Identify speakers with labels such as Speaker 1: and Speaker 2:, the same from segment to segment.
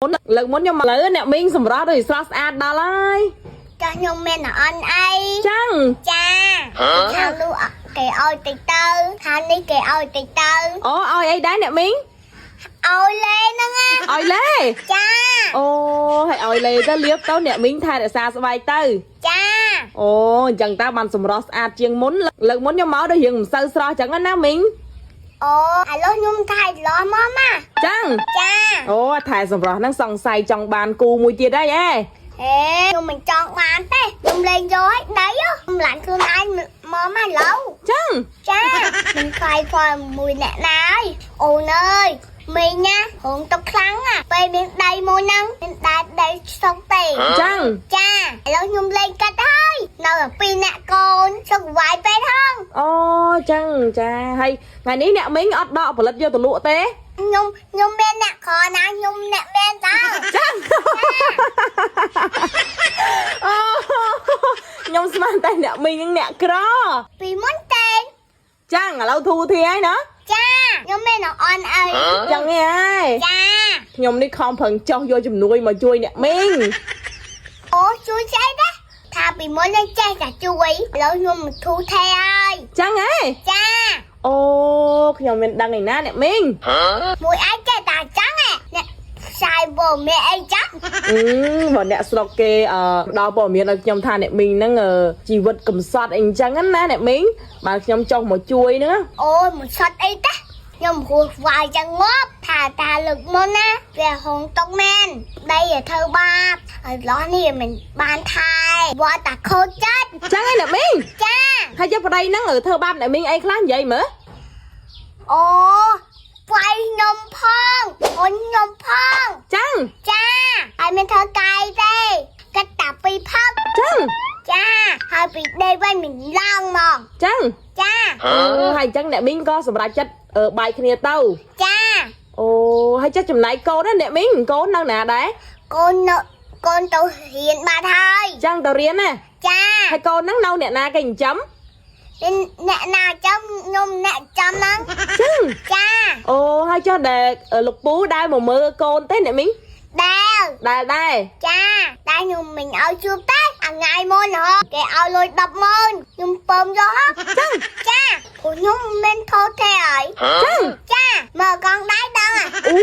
Speaker 1: មុនលើកមុនខ្ញុំមកលើអ្នកមីងសម្រស់ដូចស្រស់ស្អាតដល់ហើយ
Speaker 2: ចាស់ខ្ញុំមានអន់អី
Speaker 1: ចឹង
Speaker 2: ចាខាងនោះគេឲ្យតិចទៅខាងនេះគេឲ្យតិចទៅ
Speaker 1: អូឲ្យអីដែរអ្នកមីង
Speaker 2: ឲ្យលេហ្នឹងណា
Speaker 1: ឲ្យលេ
Speaker 2: ចា
Speaker 1: អូឲ្យឲ្យលេទៅលាបទៅអ្នកមីងថែរក្សាស្បែកទៅ
Speaker 2: ចា
Speaker 1: អូអញ្ចឹងតើបានសម្រស់ស្អាតជាងមុនលើកមុនខ្ញុំមកដូចរៀងមិនសូវស្រស់អញ្ចឹងណាមីង
Speaker 2: អូឥឡូវខ្ញុំថៃលោះមកមក
Speaker 1: ចឹង
Speaker 2: ចា
Speaker 1: អូថែសម្រស់ហ្នឹងសង្ស័យចង់បានគូមួយទៀតហើយហេ
Speaker 2: ហេខ្ញុំមិនចង់បានទេខ្ញុំលេងយកឲ្យដីខ្ញុំឡានខ្លួនឯងមកមកឡូវ
Speaker 1: ចឹង
Speaker 2: ចាមិនខ្លាយផលមួយអ្នកណាហើយអូនអើយមីងណារងទឹកខ្លាំងណាពេលមានដៃមួយហ្នឹងមានដែរដៃសុកទេ
Speaker 1: ចឹង
Speaker 2: ចាឥឡូវខ្ញុំលេងកាត់ហើយនៅតែពីរអ្នកកូនសុខវាយពេកហង
Speaker 1: អូចឹងចាហើយថ្ងៃនេះអ្នកមីងអត់ដកផលិតយកទៅលក់ទេ
Speaker 2: ខ្ញុំមានអ្នកក្រណាខ្ញុំអ្នកមានតើ
Speaker 1: ចឹងអូខ្ញុំស្មានតែអ្នកមីងនិងអ្នកក្រ
Speaker 2: ពីមុនទេ
Speaker 1: ចឹងឥឡូវធូរធាហើយណា
Speaker 2: ចាខ្ញុំមានអន់អី
Speaker 1: ចឹងឯង
Speaker 2: ចា
Speaker 1: ខ្ញុំនេះខំប្រឹងចោះយកជំនួយមកជួយអ្នកមីង
Speaker 2: អូជួយស្អីដែរថាពីមុនខ្ញុំចេះតែជួយឥឡូវខ្ញុំមិនធូរថេហើយ
Speaker 1: ចឹងឯង
Speaker 2: ចា
Speaker 1: អូខ្ញុំមានដឹងឯណាអ្នកមីង
Speaker 2: មួយឯងចេះតែចឹងឯងអ្នកផ្សាយបមេអីចឹង
Speaker 1: អឺបើអ្នកស្រុកគេអឺផ្ដល់ព័ត៌មានឲ្យខ្ញុំថាអ្នកមីងហ្នឹងអឺជីវិតកំសត់អីចឹងណាអ្នកមីងបាទខ្ញុំចុះមកជួយហ្នឹង
Speaker 2: អូយមួយសតអីទេខ្ញុំហួសវាយចឹងងាប់ថាតាលើកមុនណាវាហងតុកមែនដីឲ្យធ្វើបាបហើយឡោះនេះមិនបានថែវត្តតាខូចចិត្ត
Speaker 1: ចឹងឯងអ្នកមីង
Speaker 2: ចា
Speaker 1: ហើយចុះប្តីហ្នឹងអឺធ្វើបាបអ្នកមីងអីខ្លះនិយាយមើល
Speaker 2: អូវាយខ្ញុំផងអូនខ្ញុំផង
Speaker 1: ចឹង
Speaker 2: ចាហើយមានធ្វើកាយទេគិតតាពីផឹក
Speaker 1: ចឹង
Speaker 2: ចាហើយពីដេកវិញមិនឡើងមក
Speaker 1: ចឹង
Speaker 2: ចា
Speaker 1: អូហើយអញ្ចឹងអ្នកមីងក៏សម្រេចចិត្តអឺបាយគ្នាទៅ
Speaker 2: ចា
Speaker 1: អូហើយចេះចំណាយកូនណាអ្នកមីងកូននៅណាដែរ
Speaker 2: កូននៅកូនទៅរៀនបាត់ហើយ
Speaker 1: ចឹងទៅរៀនណា
Speaker 2: ចា
Speaker 1: ហើយកូនហ្នឹងនៅអ្នកណាគេចិញ្ចឹម
Speaker 2: មានអ្នកណាចាំខ្ញុំអ្នកចាំហ្នឹង
Speaker 1: ចឹង
Speaker 2: ចា
Speaker 1: អូហើយចុះដែលលោកពូដែលមកមើលកូនទេអ្នកមីង
Speaker 2: ដែល
Speaker 1: ដែលដែរ
Speaker 2: ចាតែខ្ញុំមិនឲ្យជួបទេអាថ្ងៃមុនហ៎គេឲ្យលុយ100000ខ្ញុំពើមយកហ៎
Speaker 1: ចឹង
Speaker 2: ចាព្រោះខ្ញុំមិនមែនថោទេហើយ
Speaker 1: ចឹង
Speaker 2: ចាមើលកងដៃដឹងហ่ะ
Speaker 1: អូ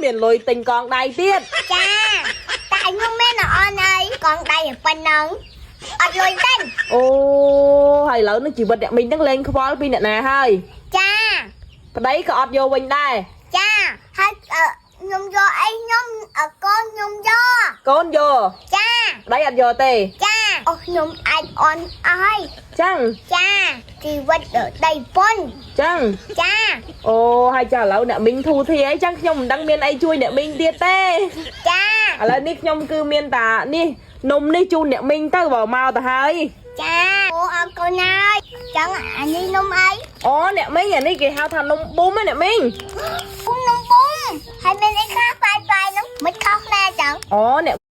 Speaker 1: មានលុយទិញកងដៃទៀត
Speaker 2: ចាតែខ្ញុំមានអន់អីកងដៃប៉ុណ្ណឹងអត់លុយទិញ
Speaker 1: អូហើយឥឡូវនេះជីវិតអ្នកមីងហ្នឹងលែងខ្វល់ពីអ្នកណាហើយ
Speaker 2: ចា
Speaker 1: ប្តីក៏អត់យកវិញដែរ
Speaker 2: ចាហើយអឺខ្ញុំយកអីខ្ញុំអឺកូនខ្ញុំយក
Speaker 1: កូនយក
Speaker 2: ចា
Speaker 1: ប្តីអត់យកទេ
Speaker 2: ចាអូខ្ញុំអាចអន់អស់ហើយ
Speaker 1: ចឹង
Speaker 2: ចាជីវិតដីប៉ុន
Speaker 1: ចឹង
Speaker 2: ចា
Speaker 1: អូហើយចាឥឡូវអ្នកមីងធូរធាអីចឹងខ្ញុំមិនដឹងមានអីជួយអ្នកមីងទៀតទេ
Speaker 2: ចា
Speaker 1: ឥឡូវនេះខ្ញុំគឺមានតានេះនំនេះជូនអ្នកមីងទៅបើមកទៅហើយ
Speaker 2: ចាអូអរគុណហើយចឹងអានេះនំអី
Speaker 1: អូអ្នកមីងអានេះគេហៅថានំប៊ុំណាអ្នកមីង
Speaker 2: ពុំនំពុំហើយមានអីខ្លះបាយបាយហ្នឹងមិនខុសគ្នាចឹង
Speaker 1: អូអ្នក